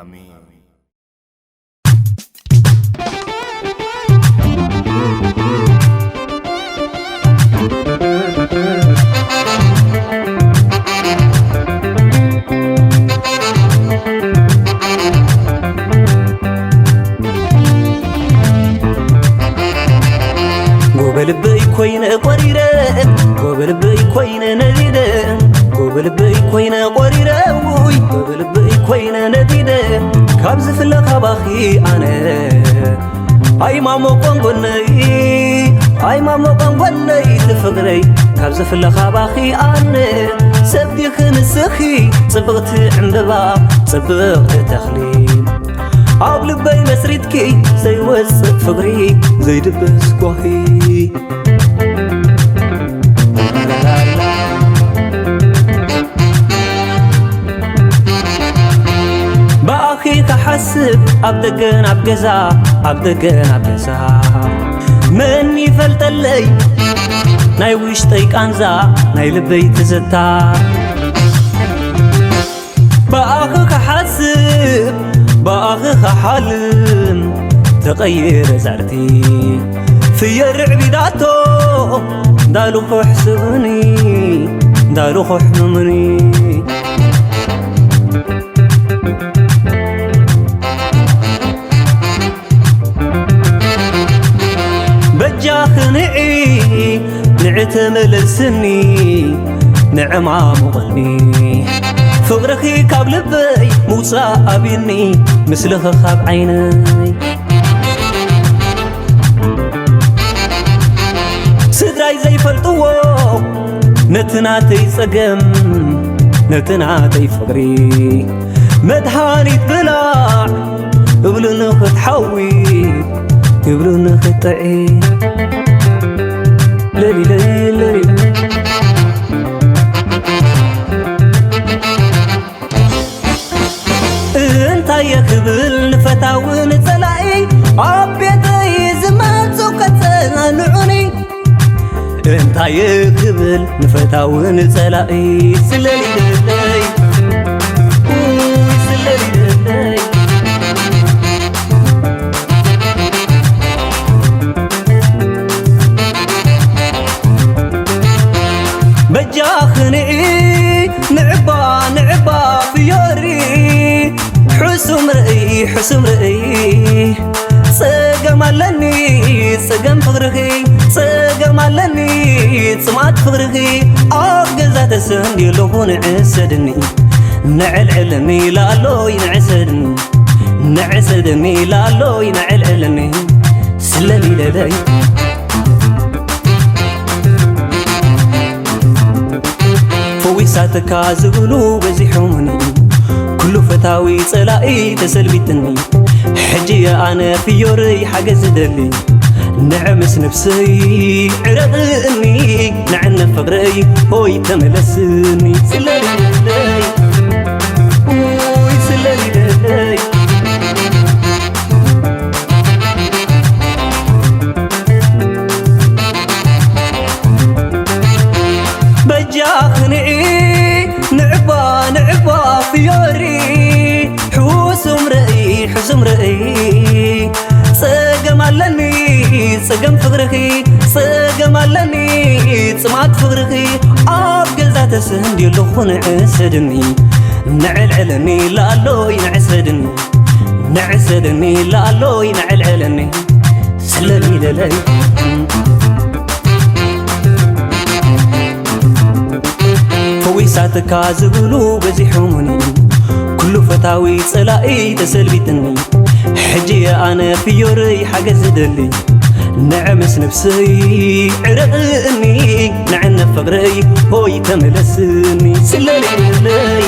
ኣሜን። ጎበልበይ ኮይነ ቆሪረ፣ ጎበልበይ ኮይነ ነዲደ፣ ጎበልበይ ኮይነ ቆሪረ፣ ውይ፣ ጎበልበይ ኮይነ ነዲደ፣ ካብ ዝፍለ ካባኺ ኣነ ኣይማሞ ቆንጎነይ፣ ኣይማሞ ቆንጎነይ ትፍቕረይ፣ ካብ ዝፍለ ካባኺ ኣነ ሰብ ዲኺ ንስኺ ጽብቕቲ ዕምበባ፣ ጽብቕቲ ተኽሊ፣ ኣብ ልበይ መስሪትኪ ዘይወጽእ ፍቕሪ ዘይድብስ ጓሂ። ብኣኺ ክሓስብ ኣብ ደገን ኣብ ገዛ፣ ኣብ ደገን ኣብ ገዛ፣ መን ይፈልጠለይ ናይ ውሽጠይ ቃንዛ፣ ናይ ልበይ ትዝታ። ብኣኺ ክሓስብ ብኣኺ ክሓልም፣ ተቐይረ ዛርቲ ፍየር ርዕቢዳቶ፣ እንዳልኹ ሕስብኒ፣ እንዳልኹ ሕምምኒ። በጃኺ ንዒ፣ ንዒ ተመለስኒ፣ ንዕማሙ ቐልቢ። ፍቕርኺ ካብ ልበይ ምውጻእ ኣብዩኒ፣ ምስልኺ ካብ ዓይነይ። ስድራይ ዘይፈልጥዎ ነቲ ናተይ ጸገም፣ ነቲ ናተይ ፍቕሪ መድሃኒት ብላዕ እብሉኒ ክትሓዊ፣ እብሉኒ ክትጥዒ። ለሊ ለሊ ለሊ። እንታይ ክብል ንፈታዊ ንጸላኢ፣ ኣብ ቤተይ ዝመጹ ከጸናንዑኒ። እንታይ ክብል ንፈታዊ ንጸላኢ፣ ስለሊ ደለይ፣ ኡይ፣ ስለሊ ደለይ። በጃኺ ንዒ፣ ንዕባ፣ ንዕባ ፍዮሪ፣ ሕሱም ርእይ፣ ሕሱም ርእይ። ጸገም ኣለኒ፣ ጸገም ፍቕርኺ፣ ጸገም ኣለኒ፣ ጽምኣት ፍቕርኺ። ኣብ ገዛ ተሰንድየ ኣለኹ፣ ንዕሰድኒ፣ ንዕልዕልኒ ላሎይ፣ ንዕሰድኒ፣ ንዕሰድኒ ላሎይ፣ ንዕልዕልኒ፣ ስለሊ ለለይ። ፈዊሳትካ ዝብሉ በዚሖምኒ፣ ኩሉ ፈታዊ ጸላኢ ተሰልቢትኒ። ሕጂ ኣነ ፍዮረይ ሓገዝ ዝደሊ፣ ንዐ ምስ ነብሰይ ዕረቕኒ፣ ንዐነ ፍቕረይ ሆይ ተመለስኒ። ስለሊ ደለይ፣ ኡይ ስለሊ ደለይ። በጃኺ ንዒ፣ ንዕባ፣ ንዕባ ፍዮሪ፣ ሕሱም ርእይ፣ ሕሱም ርእይ። ጸገም ኣለኒ፣ ጸገም ፍቕርኺ፣ ጸገም ኣለኒ፣ ጽምኣት ፍቕርኺ። ኣብ ገዛ ተሰንድየ ኣለኹ፣ ንዕሰድኒ፣ ንዕልዕልኒ ላሎይ፣ ንዕሰድኒ፣ ንዕሰድኒ ላሎይ፣ ንዕልዕልኒ። ስለሊ ለለይ። ፈዊሳትካ ዝብሉ በዚሖምኒ፣ ኩሉ ፈታዊ ጸላኢ ተሰልቢትኒ። ሕጂ ኣነ ፍዮረይ ሓገዝ ዝደሊ፣ ንዐ ምስ ነብሰይ ዕረቕኒ፣ ንዐነ ፍቕረይ ሆይ ተመለስኒ። ስለሊ ለለይ።